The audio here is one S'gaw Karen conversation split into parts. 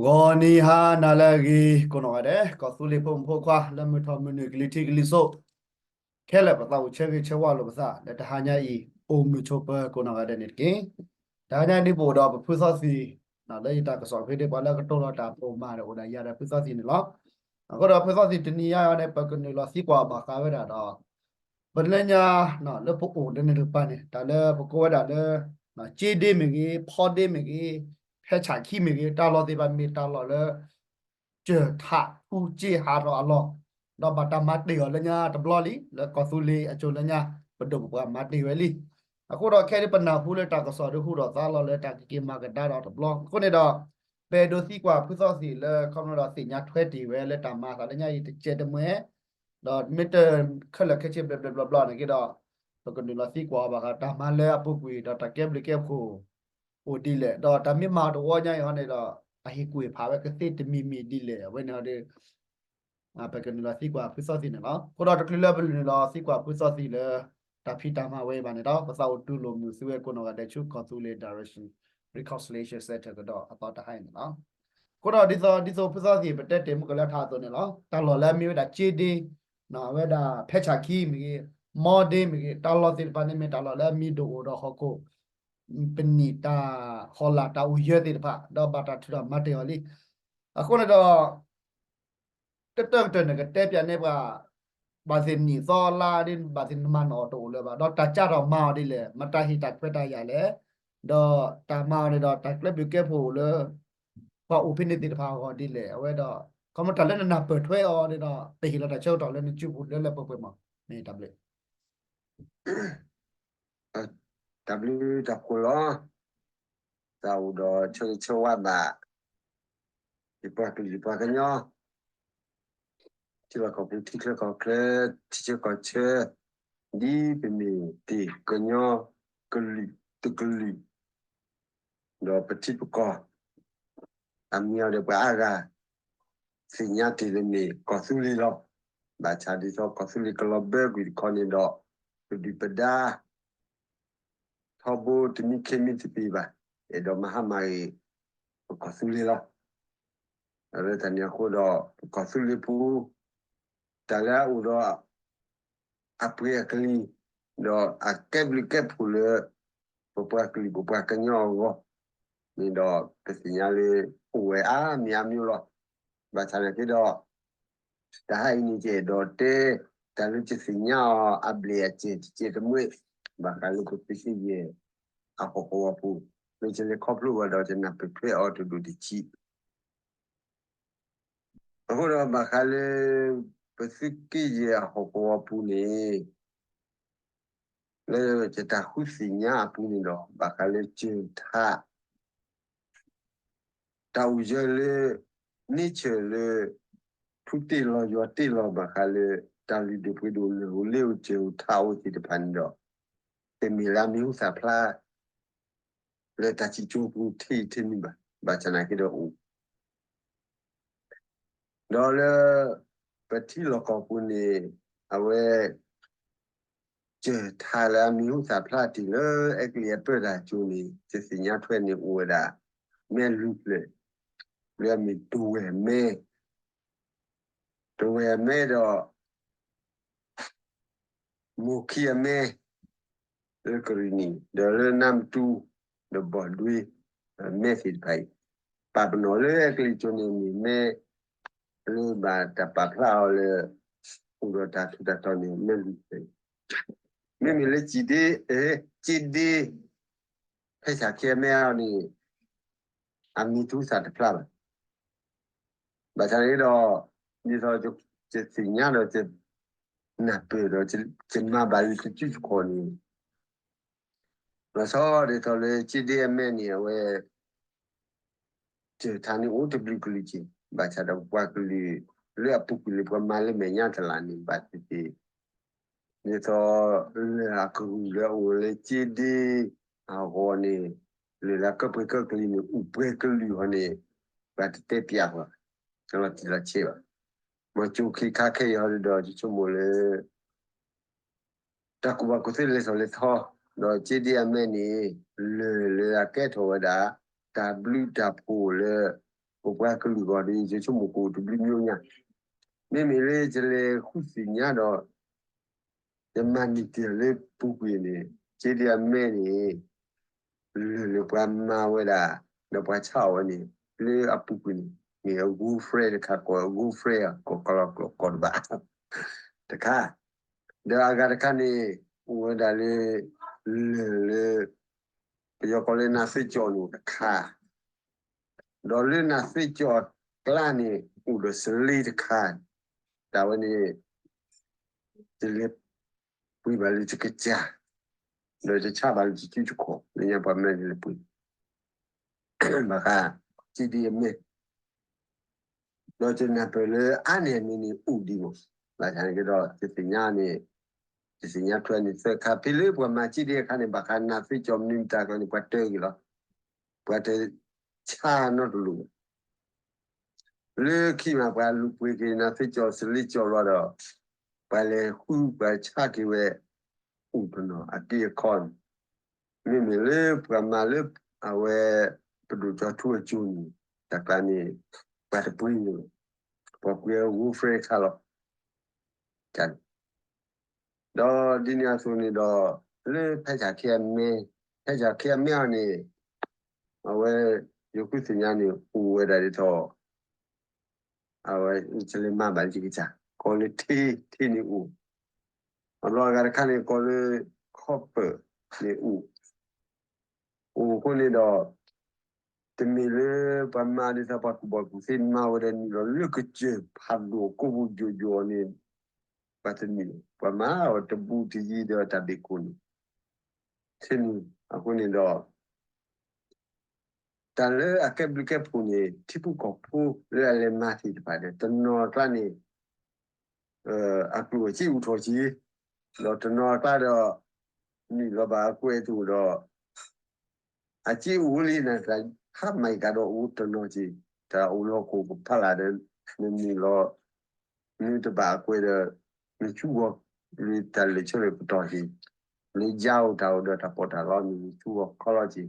ဂီၤနံၤဟါနၤလၢအဂ့ၤ ကိးနီၢ်ဂၤဒဲး ကီၢ်သူလ့ၤဖိမုၣ်ဖိခွါ လၢမုၢ်ထီၣ်မုၢ်နုာ်ကလံၤထံးကလံၤစိး ခဲလၢာ်ပသးအိၣ်ဆၢဂ့ၤဆၢဝါလိာ်ပသး လၢတဟါညါအံၤ အိၣ်မုာ်ဆိးပၢၤကိးနီၢ်ဂၤဒဲးန့ၣ်တက့ၢ်. တဟါညါအံၤဒ်ပအိၣ်ဒီးပဖုသီသံၣ် လၢယတၢ်ကစီၣ်ဖဲဒၣ်ပှၤလၢကတိၤလီၤတၢ်ပိာ်မၤဒီးအိၣ်ဒီးယၤဒီးဖုသီသံၣ်န့ၣ်လီၤ. အဃိဒီးဖုသီသံၣ်တနံၤညါအံၤန့ၣ် ပကနုာ်လီၤသံကွၢ်ဘၣ်ဃးဝဲဒၣ်ဒီး ပလၢညါ လၢပအိၣ်လၢန့ၣ်တကပၤန့ၣ် တၢ်လၢပကိးဝဲဒၣ်လၢ က့ဒ့မ့ၢ်ဂ့ၤ, ဖီဒ့မ့ၢ်ဂ့ၤ, ဖဲဆၣ်ခံမ့ၢ်ဂ့ၤ, တၢ်လီၢ်သ့ၣ်တဖၣ်မ့ၢ်တၢ်လီၢ်လၢ စၢၢ်ထးထူစ့ဟးထီၣ်အလီၢ်, ဒီးဘၣ်တၢ်မၤတ့ၢ်အီၤလၢညါတဘျီလံ လၢကီၢ်သူလ့ၤအစိၤလၢညါ ပဒိၣ်ပပှၢ်မၤတ့ၢ်ဝဲလံ. အဃိဒီးခဲအံၤပနၢ်ဟူလၢတၢ်ကစီၣ်ဒီးဟူထီၣ်သါလီၤလၢတၢ်ကက့ၤမၤကဒါဒီးတဘျီ. အဃိန့ၣ်ဒီး ပအဲၣ်ဒိးသံကွၢ်ဖုသီသံၣ်လၢခီဖျိဒီးသ့ၣ်ညါထွဲတ့ၢ်ဝဲလၢတၢ်မၤအသးလၢညါအံၤတကဲးတမှဲၤ ဒီးမ့ၢ်တခဲလၢာ်ခဲဆ့ဘျဲၣ်ဘျဲၣ်ဘျီဘျီန့ၣ်က့ဒီး ပကနုာ်လီၤသံကွၢ်အီၤဘၣ်ဃးတၢ်မၤလၢအပူၤကွံာ်ဒီးတၢ်ကဲဘျုးကဲဖှိၣ် အိၣ်ဒ်လဲၣ်, ဒီးတၢ်မ့ၢ်မၤတဝီညါအံၤဟီန့ၣ်ဒီး အဟ့ၣ်ကူၣ်ဟ့ၣ်ဖးဝဲကသ့တမံၤမံၤဒ်လဲၣ် အဝဲန့ၣ်ဒီး ပကနုာ်လီၤသံကွၢ်ဖုသီသံၣ်န့ၣ်လီၤ. အဃိဒီးတချုးလၢပနုာ်လီၤသံကွၢ်ဖုသီသံၣ်လၢ တၢ်ဖံးတၢ်မၤဝဲအံၤဘၣ်န့ၣ်ဒီး ပသးအိၣ်တူၢ်လိာ်မုာ်သုဝဲကိးနီၢ်ဂၤဒဲးဆူကီၢ်သူလ့ၤ Direction Reconciliation Center ကဒီးအသီတဟါအံၤန့ၣ်လီၤ. အဃိဒီးဒ်သိး ဒ်သိးဖုသီသံၣ် ပတဲတ့ၢ်မုၢ်ကလၢထါအသိးန့ၣ်လီၤ. တၢ်လီၢ်လၢအမ့ၢ်ဝဲဒၣ်က့ဒ့ အဝဲဒၣ်ဖဲဆၣ်ခံမ့ၢ်ဂ့ၤ, မီဒ့မ့ၢ်ဂ့ၤ, တၢ်လီၢ်သ့ၣ်တဖၣ်န့ၣ်မ့ၢ်တၢ်လီၢ်လၢအမံၤဒိၣ်အိၣ်ဒီးဟီၣ်ခိၣ် ပနံာ်တၢ်ဟီၣ်လာ်တၢ်အိၣ်ယၢၤသ့ၣ်တဖၣ် ဒီးဘၣ်တၢ်ထုးထီၣ်မၤတ့ၢ်အီၤလံ. အဃိန့ၣ်ဒီး ကတၢၢ်ကတၢၢ်န့ၣ် ကတဲပၠးန့ၢ်ပှၤ ဘၣ်သ့ၣ်နံၣ်သီလါဒ် ဘၣ်သ့ၣ်နမၤနီၣ်အီၤတအိၣ်လၢၤဘၣ်, ဒီးတၢ်ကၢ်ထီၣ်မၤအီၤဒ်လဲၣ်, မတၤဟ့ၣ်တၢ်ခွဲးတၢ်ယာ်လဲၣ်, ဒီးတၢ်မၤအီၤန့ၣ်ဒီး တၢ်ကျဲဘျုးကဲဖှိၣ်လၢ ပှၤအိၣ်ဖဲန့ၣ်သ့ၣ်တဖၣ်အဂီၢ်ဒ်လဲၣ်, အဝဲဒီး ခီမတၢ်လၢနနၢ်ပၢၢ်ထွဲအီၤန့ၣ်ဒီး ပဟ့ၣ်လီၤတၢ်ဆၢကတီၢ်လၢနစုပူၤလၢလၢပှဲၤပှဲၤမး, မ့ၢ်တၢ်ဘျုး တၢ်ဘျုးတၢ်ဖှိၣ်လီၤ. သးအိၣ်ဒီးဆၢဂ့ၤဆၢဝါဘၣ် ယပှၤကလုာ်ယပှၤကညီ, ထံလီၢ်ကီၢ်ပူၤ ထံချၢကီၢ်ချၢ, ထံဆၢကီၢ်ဆၢ, ဒ်ပမ့ၢ်တ့ၢ်ကညီကလုာ်တကလုာ်, ဒီးပထံပကီၢ် အမံၤအီၤဒီးပှၤအါဂၤ သ့ၣ်ညါတ့ၢ်လၢမ့ၢ်ကီၢ်သူလ့ၤလီၤ. ဘၣ်ဆၣ်ဒ်သိးကီၢ်သူလ့ၤကလီၤဘၢကွံာ်တခီန့ၣ်ဒီး ပဒုၣ်ပဒါ ထီဘိတမံခ့မံသပ့ၤဘၣ်, အဲၣ်ဒိးမၤဟါမၢ်ဂ့ၤ ပကီၢ်သူလ့ၤလီၤ. အဝဲတၢ်န့ၣ်အဃိဒီး ပကီၢ်သူလ့ၤပူၤ တၢ်လၢအအိၣ်ဒီး အပှ့ၤအကလံၤ ဒီးအကဲဘျုးကဲဖှိၣ်လၢ ပပှၤကလုာ်ပပှၤကညီအဂီၢ်န့ၣ်ဒီး ပသ့ၣ်ညါလၢအိၣ်ဝဲအါမံၤအါမံၤလီၤ. ဘၣ်ဆၣ်နာ်က့ဒီး တဟါအံၤန့ၣ် ယအဲၣ်ဒိးတဲ တၢ်လၢယသ့ၣ်ညါအီၤအဘျဲၣ်အကျဲတကဲးတမှဲၤ ဘၣ်ဃးလၢပသုးက့ယဲၢ်အဟီၣ်ကဝီၤပူၤ လၢယလဲၤခီဖျိဘၣ်ဒီးယနၢ်ပၢၢ်ထွဲအီၤတဒိၣ်တဆံး အဃိဒီးဘၣ်ဃးလၢ ပသုးက့ယဲၢ်အဟီၣ်ကဝီၤပူၤန့ၣ် လၢယတၢ်ဃုသ့ၣ်ညါအပူၤန့ၣ်ဒီး ဘၣ်ဃးလၢစၢၢ်ထး တၢ်အိၣ်ယၢၤလၢ nature လၢ ထူတ့ၢ်လီၤယွၤတ့ၢ်လီၤဘၣ်ဃးလၢ တၢ်လုၢ်ဒိၣ်ပှ့ၤဒိၣ်လၢအိၣ်လၢအိၣ်စၢၢ်အိၣ်ထးအိၣ်သ့ၣ်တဖၣ်န့ၣ်ဒီး တမ့ၢ်လၢအမံၤဟူသၣ်ဖျါ လၢတၢ်စံၣ်စိၤပူၤထဲအံၤထဲမံၤဘၣ်. ဘၣ်ဆၣ်နာ်က့ဒီးအိၣ် ဒီးလၢ ပထံလီၢ်ကီၢ်ပူၤန့ၣ် အဝဲ စၢၢ်ထးလၢအမံၤဟူသၣ်ဖျါတ့ၢ်လၢအဲကလံးအပၢၢ်တၢ်ကၠိန့ၣ် ယသ့ၣ်ညါထွဲန့ၣ်အိၣ်ဝဲဒၣ် မဲလွံၢ်ဖျၢၣ် လၢအမ့ၢ်တဝဲၢ်မဲ တဝဲၢ်မဲဒီး မိၢ်ခံအမဲ လၢကရံၣ်နံၣ် ဒီးလၢနါမတူ ဒီးဘီၣ်ဒွံ မဲသ့ၣ်တဖၣ်အံၤ ပာ်ပနီၣ်လၢအဲကလံးကၠိန့ၣ်မ့ၢ်မဲ လၢဘၣ်တၢ်ပာ်ဖျါအီၤလၢ အိၣ်ဒီးတၢ်ထူးတၢ်တီၤန့ၣ် မဲလွံၢ်ဖျၢၣ် မ့မ့ၢ်လၢစံၣ်ဒ့ စံၣ်ဒ့ ဖဲဆၣ်ခံအမဲအီၤန့ၣ် အမံၤတဟူသၣ်တဖျါဘၣ်. ဘၣ်ဆၣ်န့ၣ်ဒီး ဒ်သိးယသ့ၣ်ညါဒီး နၢ်ပၢၢ်ဒီး ယမၤဘၣ်လၢတစုတခီၣ်န့ၣ် လီၤဆီဒ်သိးလၢစံၣ်ဒ့အမဲန့ၣ် အဝဲ စၢၢ်ထးန့ၣ်အိၣ်တဘျုးကလုာ်က့ၤ ဘၣ်ဆၣ်ဒီးပပှၤကလုာ် လၢအပူၤကွံာ်လၢပှၤမၤလၢမဲာ်ညါတလးန့ၣ် ဘၣ်သ့ၣ်သ့ၣ် ဒ်သိးလၢအကရူၢ်လၢအအိၣ်လၢစ့ဒ့ အဂီၢ်န့ၣ် လၢလၢကပှဲၤကပှဲၤကလုာ်န့ၣ် အိၣ်ပှဲၤကလုာ်ဟီန့ၣ် ဘၣ်တတဲပျးဘၣ် လီၤတံၢ်လီၤဆဲးဘၣ်. မ်ကၠိခံခါခဲအံၤဟီဒီး ယဆိကမိၣ်လၢ တၢ်ကူၣ်ဘၣ်ကူၣ်သ့လဲၤထီၣ်လဲၤထီ ဒီးစ့ဒ့အမဲန့ၣ် လၢၢ်လၢအကဲထီၣ်ဝဲဒၣ် တၢ်ဘျုးတၢ်ဖှိၣ်လၢ ပပှၤကလုာ်ဂီၢ်ဒီး ယဆိကမိၣ်ကအိၣ်တဘျုးမံၤညါ, မ့မ့ၢ်လၢယလဲၤဃုသ့ၣ်ညါဒီး ယမၤန့ၢ်တ့ၢ်လၢပူၤကွံာ်န့ၣ် က့ဒံအမဲန့ၣ် လၢၢ်လၢပှၤမၤဝဲဒၣ် ဒီးပှၤဆါအီၣ်ဝဲန့ၣ် လၢအပူၤကွံာ်န့ၣ် မ့ၢ်အ Godfrey တခါ ကိး Godfrey အကိးကလီကလိာ်ကိးတဘၣ် တခါ, ဒီးအဂၤတခါန့ၣ် အိၣ်ဝဲဒၣ်လၢ လၢၢ်လၢ ပယီၤကိးလၢနးသ့ကၠီၤန့ၣ်တခါ, ဒီးလၢနးသ့ကၠီၤအကျါန့ၣ် အိၣ်ဒီးစလ့တခါ, တၢ်ဝဲန့ၣ် ယလဲၤပှ့ၤဘၣ်လၢယကစၢ်, ဒီးယဆါဘၣ်လၢယစုတခီၣ် လၢညါပှၤမၢယလဲၤပှ့ၤ ဘၣ်ဃး က့ဒံအမဲ ဒီးယနၢ်ပၢၢ်လၢအါန့ၢ်အန့ၣ်န့ၣ်အိၣ်ဒံးမး, ဘၣ်ဆၣ်န့ၣ်ကဒီး ယသ့ၣ်ညါန့ၣ် ယသ့ၣ်ညါထွဲန့ၣ်သၢခါ ဖဲလၢပှၤမၤက့ဒံအခါန့ၣ် ဘၣ်ဃးနးသ့ကၠီၤမနုၤမတၤကျါန့ၣ် ပှၤတၢဂ့ၤလီၤ, ပှၤတဆါနီတလူၤ လၢခံမးပှၤလူၤပှ့ၤက့ၤနးသ့ကၠီၤစလ့ကၠီၤလီၤဒီး ပှၤလဲၤဃုပှၤဆါက့ၤဝဲ အိၣ်တနီၤအက့အခီန့ၣ်, မ့မ့ၢ်လၢပှၤမၤလၢအဝဲ ပဒိၣ်ကၠီၤထူအစိၤန့ၣ် တၢ်ကျါန့ၣ် ပှၤတပှ့ၤန့ၣ်, ပှၤပှ့ၤအ Godfrey ခါလီၤ. ဒီးဒ်န့ၣ်အသိးန့ၣ်ဒီး လၢဖဲဆၣ်ခံအမဲ, ဖဲဆၣ်ခံအမဲအီၤန့ၣ် အဝဲ ယဃုသ့ၣ်ညါန့ၣ် အိၣ်ဝဲဒၣ်ဒ်သိး အဝဲ ယလဲၤမၤဘၣ်ယကစၢ် ကိးလၢထ့, ထ့န့ၣ်အိၣ်, အဘျီအဂၤတခါန့ၣ် ကိးလၢ copper န့ၣ်အိၣ်, အိၣ်အဃိန့ၣ်ဒီး တမ့ၢ်လၢပှၤမၤဒ်သိးပှၤကူၣ်ဘၣ်ကူၣ်သ့မၤဝဲဒီးနုာ်လီၤလၢကစၢၢ်ဖးဒိၣ်ကိးပူၤယိာ်ယိာ်အီၤန့ၣ် ပှၤတနုာ်, ပှၤမၤအီၤတဘူးတယံၤဒီးတၢ်ဘ့ၣ်ခိၣ်န့ၣ် ထ့န့ၣ်, အဃိန့ၣ်ဒီး တၢ်လၢအကဲဘျုးကဲဖှိၣ်န့ၣ် ထံဖိကီၢ်ဖိလၢအလဲၤမၤသ့ၣ်တဖၣ်ဒီး တနီၤအကျါန့ၣ် အကျိၣ်အစ့အိၣ်ထီၣ်က့ၤ, ဒီးတနီၤအကျါဒီး နုာ်လီၤဘၣ်အကွဲးတအိၣ်ဒီး အစ့အိၣ်လံန့ၣ် တၢ်ဟါမၤကဒီးအိၣ်တနီၤက့ၤ, တၢ်အိၣ်လီၤခိၣ်ကဖးလၢ်ဒီး နနုာ်လီၤ နုာ်တဘၣ်အကွဲးဒီး နဆူဂီၤ လၢတၢ်လၢာ်ဆၢလၢာ်ပတီၢ်က့ၤ, လၢယါအိၣ်တၢ်အိၣ်ဒီးတၢ်ပီးတၢ်လီန့ၣ် နဆူဂီၤခီလီၤက့ၤ, ဒီး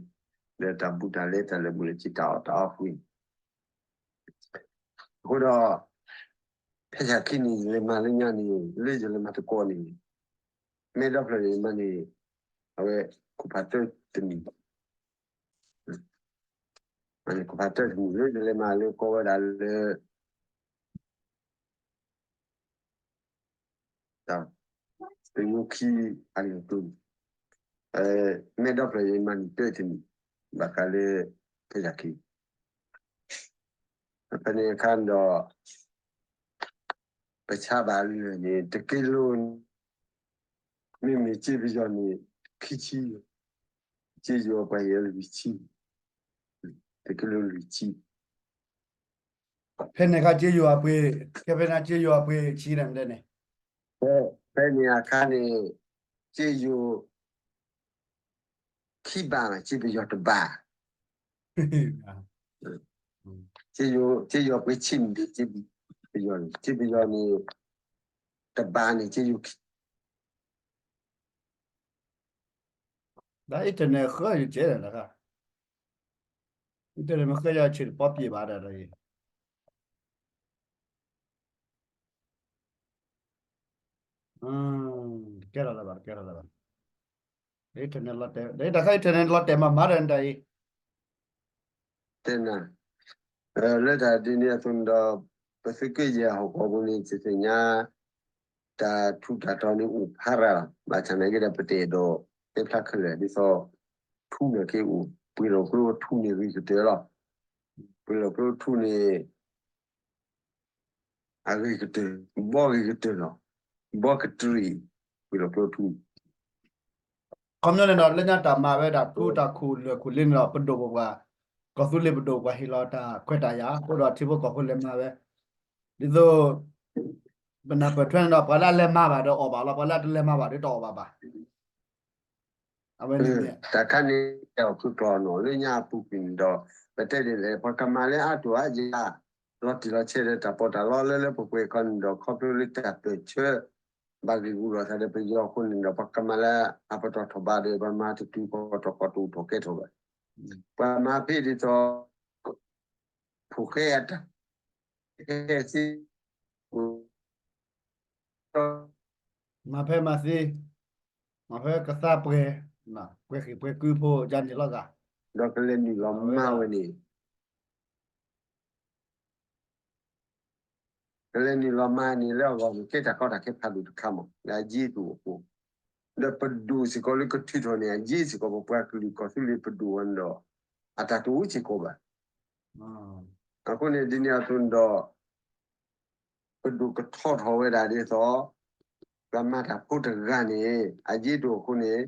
တၢ်ဘူးတၢ်လဲတၢ်လၢာ်ဘူၣ်လၢာ်က့ၤတၢ်အီၣ်တၢ်အီကွံာ် အဃိဒီး ဖဲဆၣ်ခံန့ၣ် ယလဲၤမၤလၢညါန့ၣ် လၢယလဲၤမၤတကိးန့ၣ် မဲဒီဖျၢၣ်န့ၣ်မၤန့ၣ် အဝဲ ခိၣ်ဖးတၢတနံၣ်, မၤန့ၣ်ခိၣ်ဖးတၢတနံၣ် လၢယလဲၤမၤလၢကိးဝဲဒၣ်လၢ တၢ် တညိခံအလီၢ်ကျိၤ, မဲဒီဖျၢၣ်ယမၤန့ၣ်တၢတနံၣ် ဘၣ်ဃးလၢ ဖဲဆၣ်ခံ ဖဲန့ၣ်အခါဒီး ပဆါဘၣ်လၢာ်န့ၣ် တက့လိ မ့မ့ၢ်စ့ပယီၤန့ၣ် ခံဆံ, စ့ယိၤပှၤယဲၢ်လွံၢ်ဆံ, တက့လိလွံၢ်ဆံ ဖဲန့ၣ်အခါစ့ယိၤအပှ့ၤ, ကဲဖဲန့ၣ်စ့ယိၤအပှ့ၤဆံန့ၣ်မ့ၢ်န့ၣ်, ဖဲန့ၣ်အခါန့ၣ် စ့ယိၤ ခံဘး စ့ပယီၤတဘး, စ့ယိၤပှ့ၤဆံန့ၣ် စ့ပယီၤန့ၣ် တဘးန့ၣ် စ့ယိၤခံ ဒီး internet ဃၢယကဲဒီးတခါ, internet မ့ၢ်ဃၢယဆ့တပီပံးဘၣ်ဒီးဒီးအံၤ, တကဲထီၣ်လၢၤဘၣ် တကဲထီၣ်လၢၤဘၣ်, internet လီၤတဲာ်, ဒီးတခါ internet လီၤတဲာ်မးမးဒီးတၢ်အံၤ တဲနၤ, လၢတၢ်ဒ်န့ၣ်အသိးန့ၣ်ဒီး ပသုးက့ယဲၢ်ဟီၣ်ကဝီၤပူၤန့ၣ် ယသ့ၣ်ညါ တၢ်ထူးတၢ်တီၤန့ၣ်အိၣ်ဖးရၤလီၤ. ဘၣ်ဆၣ်နာ်က့ဒီး ပတအဲၣ်ဒိးတဲဖျါခဲလၢာ် ဒ်သိး ထူးန့ၣ်က့အိၣ်, ပှ့ၤလီၤကျိထူးန့ၣ်ဂ့ၤကတၢၢ်လီၤ. ပှ့ၤလီၤကျိထူးန့ၣ် အဂ့ၤကတၢၢ်, ဘီဂ့ၤကတၢၢ်လီၤ. ဘီကတြံၣ်, ပှ့ၤလီၤကျိထူး ခီပညီန့ၣ်ဒီး လၢညါတၢ်မၤဝဲဒၣ်ထူတၢ်ခူၣ်လၢာ်ခူၣ်လ့န့ၣ်ဒီး ပဒိၣ်ပပှၢ်, ကီၢ်သူလ့ၤပဒိၣ်ပပှၢ်ဟ့ၣ်လီၤတၢ်ခွဲးတၢ်ယာ် အဃိဒီးထံဖိကီၢ်ဖိလဲၤမၤဝဲ, ဒ်သိး ပနၢ်ပၢၢ်ထွဲန့ၣ်ဒီး ပှၤလၢအလဲၤမၤဘၣ်ဒီးအီၣ်ဘၣ်လီၤ, ပှၤလၢအတလဲၤမၤဘၣ်ဒီးတအီၣ်ဘၣ်ဘၣ်. အဝဲန့ၣ် တၢ်ခါန့ၣ် တၢ်အီၣ်ဖုကျီၢ်နီၣ်လၢညါအပူၤကွံာ်န့ၣ်ဒီး ပတဲဒ်လဲၣ် ပှၤကမၤလၢအါတိၢ်အါယၢ် လီၤတံၢ်လီၤဆဲးဒီးတၢ်ပီးတၢ်လီလၢလၢပှဲၤပှဲၤခီန့ၣ်ဒီး ခီဖျိလၢတၢ်ပၢၢ်ဆၢ ဘၣ်ဂံၢ်ဂူာ်လိာ်သးဒီးပယီၤအဃိန့ၣ်ဒီး ပှၤကမၤလၢအပတီၢ်ထီၣ်ဘးဒီး ပှၤမၤတတုၤပတီၢ်ကီၢ်တအိၣ်ထီၣ်ကဲထီၣ်ဘၣ်. ပှၤမၤဖဲဒ်သိး ဖိၣ်ဃဲအတၢ် ဟဲသ့ မၤဖဲမၤသ့, မၤဖဲကသါပှဲၤ, ပှဲၤဃ့ၢ်ပှဲၤကုဖိယါန့ၣ်လီၤဂာ်, ဒီးကလဲၤနုာ်လီၤမါဝဲန့ၣ် ကလဲၤနုာ်လီၤမါန့ၣ်လၢအဂီၢ်န့ၣ် ကဲတၢ်ကီတၢ်ခဲဖးဒိၣ်တခါမး လၢအယ့ၢ်တအိၣ်အဃိ, ဒီးပဒိၣ်စ့ၢ်ကီးလၢကထုးထီၣ်န့ၣ် အယ့ၢ်စ့ၢ်ကီး ပပှၤကလုာ်ကီၢ်သူလ့ၤပဒိၣ်ဝဲန့ၣ်ဒီး အတၢ်တအိၣ်စ့ၢ်ကီးဘၣ်. အဃိန့ၣ် ဒ်န့ၣ်အသိးန့ၣ်ဒီး ပဒိၣ်ကထီၣ်ထီၣ်ဝဲဒၣ်ဒ်သိး ပှၤမၤတၢ်ဖိတဂၤန့ၣ် အယ့ၢ်တအိၣ်အဃိန့ၣ်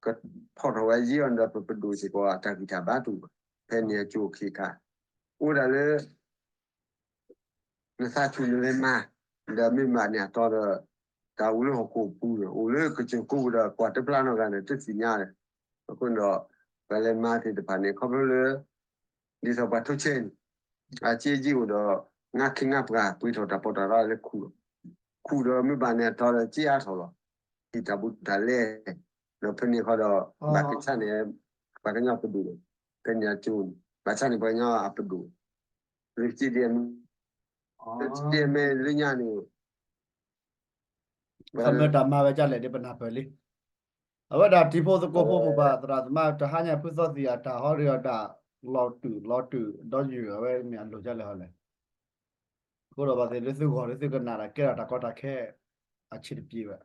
ကထီၣ်ထီၣ်ဝဲအယ့ၢ်အီၤန့ၣ်ဒီး ပပဒိၣ်စ့ၢ်ကီး အတၢ်ဂံၢ်တၢ်ဘါတအိၣ်ဘၣ်. ဖဲန့ၣ်အကၠိအခ့အခါ အိၣ်ဒၣ်လၢ နသးဆူၣ်နလဲၤမၤ, ဒီးမ့ၢ်မၤန့ၣ်အတီဒီး တၢ်အိၣ်လၢဟီၣ်ခိၣ်ပူၤဒီး အိၣ်လၢကစၢၢ်ကိးပူၤဒီး ကွၢ်တပျၢ်နီတဂၤန့ၣ် တသ့ၣ်ညါဒီး, အဃိန့ၣ်ဒီး ပှၤလဲၤမၤသ့ၣ်တဖၣ်န့ၣ် ခီဖျိလၢ ဒ်သိးပှၤထိဆဲန့ၣ် အစ့ယ့ၢ်အိၣ်ဒီး ငါခ့ငါပှၤပှ့ၤထီၣ်တၢ်ပီးတၢ်လီလၢခူၣ်, ခူၣ်ဒီးမ့ၢ်ဘၣ်န့ၣ်အတီဒီး စ့အါထီၣ်လီၤ. ဟံးတၢ်ဘူးတၢ်လဲ, ဒီးဖဲန့ၣ်ဃီဒီး ဘၣ်ကဆၣ်န့ၣ် ပှၤကညီပဒိၣ်, ဖဲန့ၣ်အကၠိန့ၣ် ဘၣ်ဆၣ်န့ၣ် ပှၤကညီအပဒိၣ်, လၢက့ဒဲမဲ, က့ဒဲမဲလၢညါန့ၣ် ခီမ့ၢ်တၢ်မၤဝဲဒ်လဲၣ်ဒီးပနၢ်ပၢၢ်လံ. အဝဲဒၣ်တံၤဖိသကိးဖိမိၢ်ပၢ်သရၣ်သမါ တဟါညါဖုသီသံၣ်အတၢ်ဟီဒီးတၢ်လီၤတူာ်လီၤတူာ်ဒီးယုၢ် အဝဲမ့ၢ်အလိၤဒ်လဲၣ်ဟီလဲၣ်. အဃိဒီးဘၣ်သ့ၣ်လၢသုဂီၢ်လၢသုကနၣ်ဒီးကဲထီၣ်တၢ်ကီတၢ်ခဲ အဆံးတပျ့ၤဘၣ်.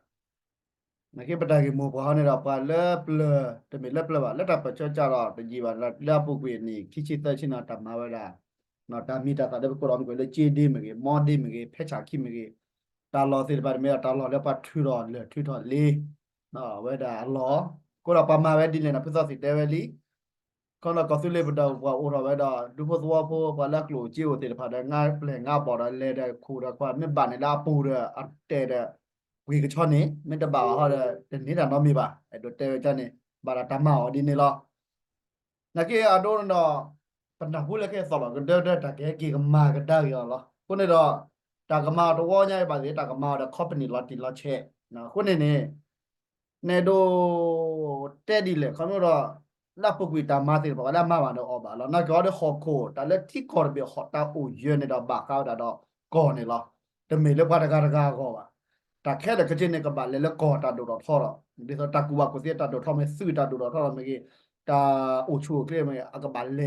နာ်က့ပတၢ်ဂ့ၢ်မိၢ်ပှၢ်ဟီန့ၣ်ဒီး ပှၤလၢပျၢၤ တမ့ၢ်လၢပျၢၤဘၣ် လၢတၢ်ပၢၢ်ဆၢကၢ်ဒီးတယံာ်ဘၣ် လၢအပူၤကွံာ်အနံၣ်ခံဆံသၢဆံန့ၣ် တၢ်မၤဝဲဒၣ် တၢ်မံၤတၢ်သၣ်လၢပကိးလီၤမ့ၢ်ကွဲးလၢက့ဒ့မ့ၢ်ဂ့ၤ မီဒ့မ့ၢ်ဂ့ၤ ဖဲဆၣ်ခံမ့ၢ်ဂ့ၤ တၢ်လီၢ်သ့ၣ်တဖၣ်တမ့ၢ်ဒီးတၢ်လီၢ်လၢပှၤထုးထီၣ်လၢၢ်ထုးထီၣ်လ့ ဝဲဒၣ်အလီၢ်, အဃိဒီးပှၤမၤဝဲဒ်လဲၣ်န့ၣ် ဖုသီသံၣ်တဲဝဲလံ. ခီဒီးကီၢ်သူလ့ၤပဒိၣ်ပှၤအိၣ်ထီၣ်ဝဲဒီး ဒူဖိသဝီဖိ ပှၤလၢအကျိၣ်စ့အိၣ်သ့ၣ်တဖၣ်ဒီး ငါပျဲၢ်ငါဘီၣ်ဒီးလဲၤဒီးခိၣ်ဒီးခွါ မ့ၢ်ဘၣ်န့ၣ်လၢအပူၤဒီး အတဲဒီး ပှ့ၤကဆီန့ၣ် မ့ၢ်တဘၣ်ဘၣ်ဟီဒီး တန့ၢ်တၢ်နီတမံၤဘၣ်. အဲၣ်ဒိးတဲဝဲဒ်န့ၣ် ဘၣ်ဒီးတၢ်မၤအီၤဒ်န့ၣ်လီၤ. နာ်က့အဒိန့ၣ်ဒီး ပနၢ်ဟူလၢကဲသီၣ်လီၤကဒၢဒၢ တၢ်ကဟဲက့ၤကမၤကဒါက့ၤအီၤလီၤ. အဃိန့ၣ်ဒီး တၢ်ကမၤအီၤတဝီညါအံၤဘၣ်သ့ၣ် တၢ်ကမၤအီၤဒီး ခီပနံၣ်လီၤတံၢ်လီၤဆဲး, အဃိန့ၣ်န့ၣ် နအဲၣ်ဒိးတဲဒ်လဲၣ် ခီဖျိဒီး လၢအပူၤကွံာ်တၢ်မၤသ့ၣ်တဖၣ် ပှၤလၢအမၤဘၣ်ဒီးအီၤဘၣ်လီၤ. နာ်က့အီၤဒီးဟီၣ်ခိၣ် တၢ်လၢထံကီၢ်တဘ့ၣ်ဟီၣ်တၢ်အိၣ်ယၢၤန့ၣ်ဒီး ဘၣ်ဃးဝဲဒၣ်ဒီးကီၢ်န့ၣ်လီၤ. တမ့ၢ်လၢပှၤတဂၤတဂၤအဂီၢ်ဘၣ်. တၢ်ခဲလၢာ်ခဲဆ့န့ၣ် ကဘၣ်လဲၤလၢကီၢ်တၢ်ဒိၣ်ထီၣ်ထီထီၣ်, ဒ်သိးတၢ်ကူၣ်ဘၣ်ကူၣ်သ့တၢ်ဒိၣ်ထီၣ်မ့ၢ် သုးတၢ်ဒိၣ်ထီၣ်ထီထီၣ်မ့ၢ်ဂ့ၤ, တၢ်အိၣ်ဆူၣ်အိၣ်ချ့မ့ၢ်ဂ့ၤ အကဘၣ်လဲၤဝဲ ဘၣ်ဃးဒီးကီၢ်အဃိန့ၣ်ဒီး အဒိဒီးတၢ်မ့ၢ်ကဲထီၣ်တၢ်မၤတဝီညါအံၤဟီန့ၣ်န့ၣ် နအဲၣ်ဒိးတဲဒ်လဲၣ် ခီဖျိဒီးနအဲၣ်ဒိးဟ့ၣ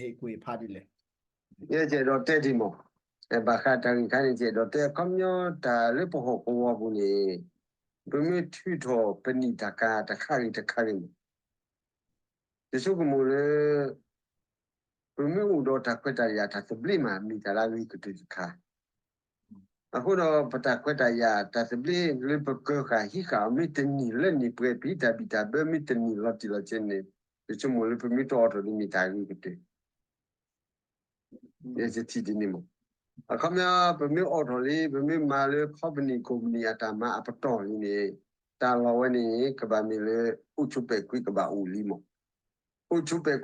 ်ကွံာ်ဖးဒ်လဲၣ်. ယအဲၣ်ဒိးတဲဒ်မး, ဘၣ်ဃးတၢ်ဂ့ၢ်ခါန့ၣ် ယအဲၣ်ဒိးတဲ ခီဖျိတၢ်လၢပဟီၣ်ကဝီၤပူၤန့ၣ် ပမ့ၢ်ထုးထီၣ်ပနံာ်တၢ်ကၤတခါဂ့ၤတခါဂ့ၤန့ၣ် ယဆိကမိၣ်လၢ ပမ့ၢ်အိၣ်ဒီးတၢ်ခွဲးတၢ်ယာ်တၢ်သဘျ့မး မ့ၢ်တၢ်လၢအဂ့ၤကတၢၢ်တခါ အဃိဒီးပတၢ်ခွဲးတၢ်ယာ်တၢ်သဘျ့လၢပကၢၤဃာ်ဟံးဃာ်အီၤ မ့ၢ်တန့ၢ်လၢန့ၢ်ပှဲၤ ပဟံးတၢ်ဘံၣ်တၢ်ဘၢ မ့ၢ်တန့ၢ်လီၤတံၢ်လီၤဆဲးန့ၣ် ယဆိကမိၣ်လၢပမ့ၢ်တအိးထီၣ်ဒ်န့၁ၣ်တၢ်ဂ့ၤကတၢၢ် ယထံၣ်ဒ်န့ၣ်မး. အခီပညီ ပမ့ၢ်အိးထီၣ်လံ ပမ့ၢ်မၤလၢ company ကိးပနံၣ်အတၢ်မၤအပတီၢ်လံန့ၣ် တၢ်လီၢ်ဝဲန့ၣ် ကဘၣ်မ့ၢ်လၢ အိၣ်ဆူၣ်ပဲာ်ခွံကဘၣ်အိၣ်လံမး. အိၣ်ဆူၣ်ပဲာ်ခွံ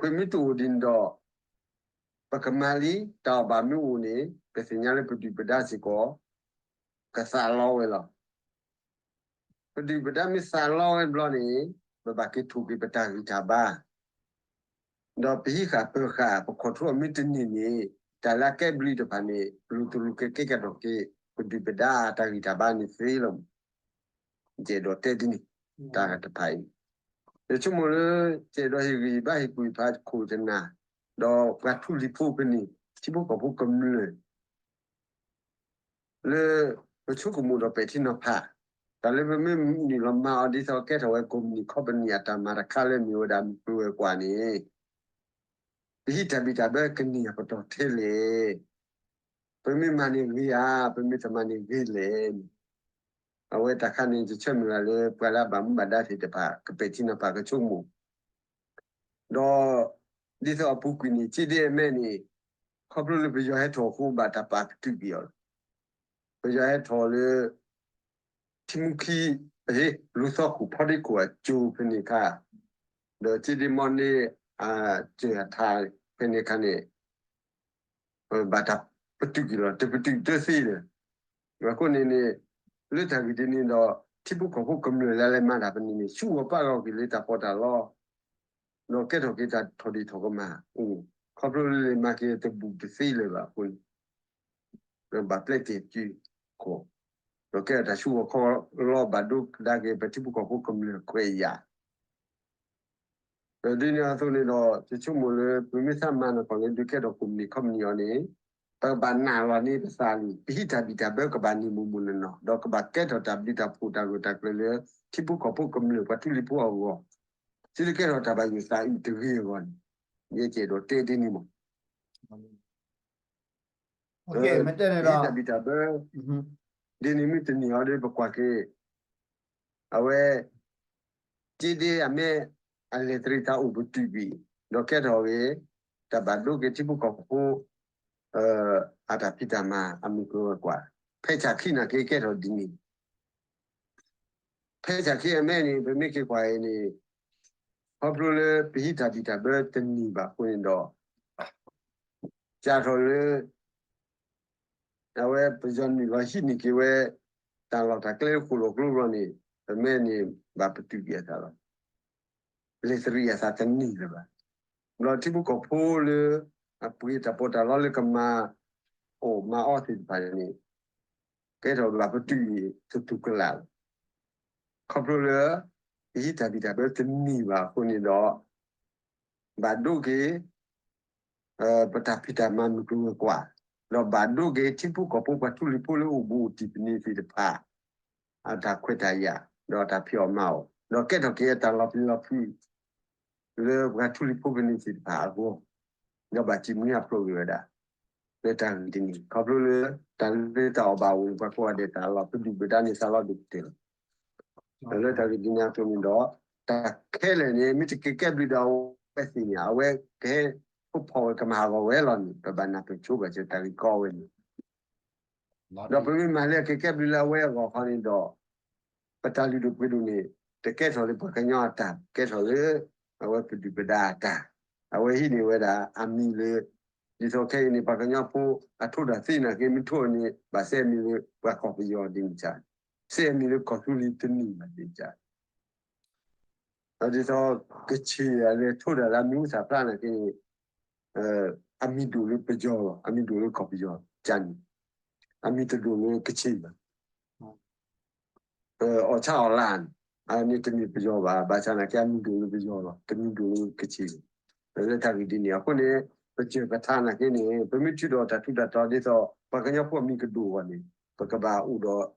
မ့ၢ်တအိၣ်ဒ်န့ၣ်ဒီး ပကမၤလံ တၢ်အီၣ်ဘၣ်မ့ၢ်အိၣ်န့ၣ် ပသ့ၣ်ညါလၢပဒုၣ်ပဒါစ့ၢ်ကီး ကသးလီဝဲလီၤ. ပဒုၣ်ပဒါမ့ၢ်သးလီဝဲဘျီန့ၣ် ပဘၣ်က့ၤထိၣ်က့ၤပတၢ်ဂံၢ်တၢ်ဘါ ဒီးပဟံးဃာ်ပၢၤဃာ် ပခီၣ်ထူအီၤမ့ၢ်တန့ၢ်န့ၣ် တၢ်လၢအကဲဘျုးတဖၣ်န့ၣ် ပလူၤတလူၤကဲကဲကဒီးက့ၤ ပဒုၣ်ပဒါတၢ်ဂံၢ်တၢ်ဘါန့ၣ်သ့လီၤ. ယအဲၣ်ဒိးတဲဒ်န့ၣ် တၢ်တဖၣ်အံၤ ယဆိကမိၣ်လၢ ယအဲၣ်ဒိးဟ့ၣ်ဂံၢ်ဘါဟ့ၣ်ကွံာ်ဖးခိၣ်တနၢ် ဒီးပှၤထူလံၤဖိဖဲန့ၣ် ထံဖိကီၢ်ဖိကမျၢၢ် လၢပဆိကမိၣ်ဒီးပဲာ်ထံနီၤဖး, တၢ်လၢပမ့ၢ်နုာ်လီၤမၤအီၤဒ်သိးကဲထီၣ်ဝဲ ကိးမုၢ်နံၤခီပနံၣ်အတၢ်မၤတခါလၢမ့ၢ်ဝဲဒၣ်မုၢ်ကျိၤဝဲၤကွာ်န့ၣ်, ပဟံးတၢ်ဘံၣ်တၢ်ဘၢကန့ၢ်အပတီၢ်ထဲလဲၣ်. ပမ့ၢ်မၤန့ၣ်ဂ့ၤဧါ, ပမ့ၢ်တမၤန့ၣ်ဂ့ၤလဲၣ်. အဝဲတၢ်ခါန့ၣ် ယဆၢမုၢ်လၢ်လၢပှၤလၢအဘၣ်မူဘၣ်ဒါသ့ၣ်တဖၣ် ကပဲာ်ထံနီၤဖးကဆိကမိၣ် ဒီး ဒ်သိးအပူၤကွံာ်န့ၣ် က့ဒဲအမဲာ်န့ၣ် ခီဖျိလၢပယီၤဟဲထီၣ်အဃိ ဘၣ်တၢ်ပာ်ပတုာ်က့ၤအီၤလီၤ. ပယီၤဟဲထီၣ်လၢ ထံမူခံ လူသီခိၣ်ဖီဒ့ခိၣ်အစိၤဖဲန့ၣ်အခါ, ဒီးက့ဒဲမီန့ၣ် အစၢၤအထါ ဖဲန့ၣ်အခါန့ၣ် ဘၣ်တၢ်ပတုာ်က့ၤလီၤ, တပတုာ်တသ့လၢၤ. အဃိန့ၣ်န့ၣ် လၢတၢ်ဂ့ၢ်ဒ်န့ၣ်ဒီး ထံဖိကီၢ်ဖိကမျၢၢ်လၢလဲၤမၤတၢ်ပနံၤန့ၣ် ဆူၣ်ဂီၤပၣ်ဂီၤက့ၤလၢတၢ်ပီးတၢ်လီ ဒီးကဲထီၣ်က့ၤတၢ်ထီၣ်ဒ့ၣ်ထီၣ်ကမၣ်အိၣ်, ခီဖျိလၢလဲၤမၤက့ၤတဘူၣ်တသ့လၢၤဘၣ်အဃိန့ၣ် ဘၣ်ပျဲတ့ၢ်စုခိၣ်, ဒီးကဲထီၣ်တၢ်ဆူၣ်ဂီၤခီလီ ဘၣ်ဒိကဒါက့ၤပထံဖိကီၢ်ဖိကမျၢၢ်ခွဲးယာ် ဒီးဒ်န့ၣ်အသိးန့ၣ်ဒီး ယဆိကမိၣ်လၢပမ့ၢ်သးမၤနၢၤကီၢ်လၢဒုးကဲထီၣ်ကိးမုၢ်နံၤခီမုၢ်နံၤအီၤန့ၣ် ပကဘၣ်နာ်လီၤန့ၢ်ပသးလံ, ပဟံးတၢ်ဘံၣ်တၢ်ဘၢကဘၣ်န့ၢ်မိၢ်မိၢ်နီၢ်နီၢ် ဒီးကဘၣ်ကဲထီၣ်တၢ်ဘျုးတၢ်ဖှိၣ်တၢ်ဂၢၢ်တၢ်ကျၢၤလၢ ထံဖိကီၢ်ဖိကမျၢၢ်ပှၤထူလံၤဖိအဂီၢ်, သုတကဲထီၣ်တၢ်ဘၣ်ယိၣ်သးအုးတဂ့ၤအဂီၢ်န့ၣ် ယအဲၣ်ဒိးတဲဒ်န့ၣ်မး ပဟံးတၢ်ဘံၣ်တၢ်ဘၢ ဒ်န့ၣ်မ့ၢ်တန့ၢ်အီၤဒီး ပကွၢ်က့ၤ အဝဲ က့ဒ့အမဲ အလဲၤသရံးတၢ်အိၣ်ပတုာ်ဘ့ၣ် ဒီးကဲထီၣ်ဂ့ၤ တၢ်ဘၣ်ဒိက့ၤထံဖိကီၢ်ဖိ အတၢ်ဖံးတၢ်မၤအမုၢ်ကျိၤဝဲၤကွာ်, ဖဲဆၣ်ခံနာ်က့ကဲထီၣ်ဒ်န့ၣ် ဖဲဆၣ်ခံအမဲန့ၣ် ပမ့ၢ်က့ၤကွၢ်အံၤန့ၣ် ခီဖျိလၢပဟံးတၢ်ဘံၣ်တၢ်ဘၢတန့ၢ်ဘၣ်အဃိန့ၣ်ဒီး စးထီၣ်လၢ အဝဲပယီၤနုာ်လီၤဟံးန့ၢ်က့ၤဝဲ တၢ်လီၢ်တၢ်ကျဲလၢဃိၣ်လီၤကျိဘျီန့ၣ် ပမဲန့ၣ် ဘၣ်ပတုာ်က့ၤအသးလီၤ. လဲၤသရံးအသးတန့ၢ်လၢၤဘၣ်. ဘျီထံဖိကီၢ်ဖိလၢ အပှ့ၤတၢ်ပီးတၢ်လီလၢကမၤအီၣ်မၤအီသ့ၣ်တဖၣ်န့ၣ် ကဲထီၣ်ဘၣ်ပတုာ်အံၤသတူၢ်ကလာ်လီၤ. ခီဖျိလၢ ပဟံးတၢ်ဘံၣ်တၢ်ဘၢတန့ၢ်ဘၣ်အဃိန့ၣ်ဒီး ဘၣ်ဒိက့ၤ ပတၢ်ဖံးတၢ်မၤမုၢ်ကျိၤဝဲၤကွာ်, ဒီးဘၣ်ဒိက့ၤထံဖိကီၢ်ဖိပှၤထူလံၤဖိလၢအိၣ်ဘူးအိၣ်တံၢ်ပနံၤသ့ၣ်တဖၣ် အတၢ်ခွဲးတၢ်ယာ် ဒီးတၢ်ဖံးအီၣ်မၤအီၣ်, ဒီးကဲထီၣ်က့ၤအတၢ်လီၤပျံၤလီၤဖုး လၢပှၤထူလံၤဖိပနံၤသ့ၣ်တဖၣ်အဂီၢ်, ဒီးဘၣ်စံးမုၢ်ဟးဖျိးက့ၤဝဲဒၣ် လၢတၢ်ဂ့ၢ်ဒ်န့ၣ် ခီဖျိလၢ တၢ်လၢတၢ်အီၣ်ဘၣ်အိၣ်န့ၣ် ပှၤကိးဂၤဒဲးတၢ်လီၤပဒုၣ်ပဒါန့ၣ် သးလီၤဒိၣ်ကတၢၢ်လီၤ. လၢတၢ်ဂ့ၢ်ဒ်န့ၣ်အသိးန့ၣ်ဒီး တၢ်ခဲလၢာ်န့ၣ် မ့ၢ်တကကဲဘျုးဒီးအဝဲသ့ၣ်န့ၣ် အဝဲကဟဲ ဖိဖီၣ်ဝဲကမၤဟးဂီၤဝဲလီၤန့ၣ် ပဘၣ်နၢ်ပၢၢ်ဆိဘၣ်စၢၤတၢ်ဂ့ၢ်ကီဝဲန့ၣ် ဒီးပမ့ၢ်မၤလၢအကကဲဘျုးလၢအဝဲအဂီၢ်ခီန့ၣ်ဒီး ပတၢ်လုၢ်ဒိၣ်ပှ့ၤဒိၣ်န့ၣ် တကဲထီၣ်လၢပှၤကညီအတၢ် ကဲထီၣ်လၢ အဝဲပဒုၣ်ပဒါအတၢ်, အဝဲဟံးန့ၢ်ဝဲဒၣ်အမံၤလၢ ဒ်သိးခဲအံၤန့ၣ် ပှၤကညီဖိအထိၣ်တၢ်သ့နာ်က့ မ့ၢ်ထိၣ်န့ၣ် ဘၣ်စဲအမံၤလၢပှၤကီၢ်ပယီၤဒ်န့ၣ်, စဲအမံၤလၢကီၢ်သူလ့ၤတန့ၢ်ဘၣ်ဒ်န့ၣ် ဒ်သိး ကချ့ၣ်အလဲၤထိၣ်ဒၣ်လၢအမံၤဟူသၣ်ဖျါနာ်က့န့ၣ် အမံၤဒိၣ်လၢပယီၤလီၤ, အမံၤဒိၣ်လၢကီၢ်ပယီၤကန့ၣ်, အမံၤတဒိၣ်လၢကချ့ၣ်ဘၣ်. အီၣ်ဆၣ်အီၣ်လါန့ၣ် အန့ၣ်တမ့ၢ်ပယီၤဘၣ်, ဘၣ်ဆၣ်နာ်က့အမံၤဒိၣ်လၢပယီၤလီၤ, တမံၤဒိၣ်လၢကချ့ၣ်ဘၣ်. လၢတၢ်ဂ့ၢ်ဒ်န့ၣ်အဃိန့ၣ် ပစၢၢ်ပထါနာ်က့န့ၣ် ပမ့ၢ်ထုးဒီးတၢ်ထူးတၢ်တီၤဒ်သိး ပှၤကညီဖိအမံၤကဒိၣ်အဂီၢ်န့ၣ် ပကဘၣ်အိၣ်ဒီး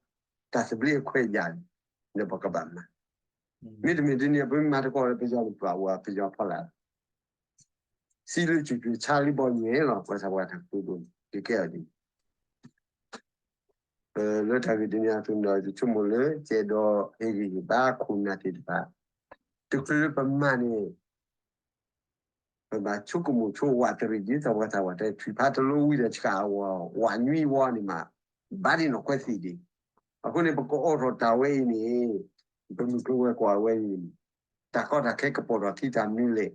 တၢ်သဘျ့အခွဲးယာ်န့ၣ် ဒီးပကဘၣ်မၤ မ့တမ့ၢ်ဒ်န့ၣ် ပမ့ၢ်မၤသကိးဒီးပယီၤန့ၣ် ပဘၣ်အိၣ်ပယီၤဖီလာ် စံးလၢကၠူကၠူဆါလံဘီညဲလီၤ ပှၤသးပှၢ်တၢ်ကတိၤဒိၣ်န့ၣ် ကကဲအီၤဒ်န့ၣ် လၢတၢ်ဂ့ၢ်ဒ်န့ၣ်အသိးန့ၣ်ဒီး ယဆိကမိၣ်လၢ ကအဲၣ်ဒိးဟ့ၣ်ဂံၢ်ဟ့ၣ်ဘါခိၣ်နၢ်သ့ၣ်တဖၣ် တချုးလၢပမၤန့ၣ် ပဘၣ်ဆိကမိၣ်ဆိဝးတရံးဒ်သိးပှၤသးပှၢ်တဲ ထွံၣ်ဖးတလိဝံၤဒီးဆှၣ်အဝီၤ ဝးနွံဝီန့ၣ်မး ဘၣ်ဒ်နီၢ်ခွဲသ့ၣ်ဒံး. အဃိန့ၣ် ပကအိးထီၣ်တၢ်ဝဲအံၤန့ၣ် ပမုၢ်ကျိၤဝဲၤကွာ်ဝဲအံၤန့ၣ် တၢ်ကီတၢ်ခဲကပိာ်ထီၣ်ခံတၢ်မနုၤလဲၣ်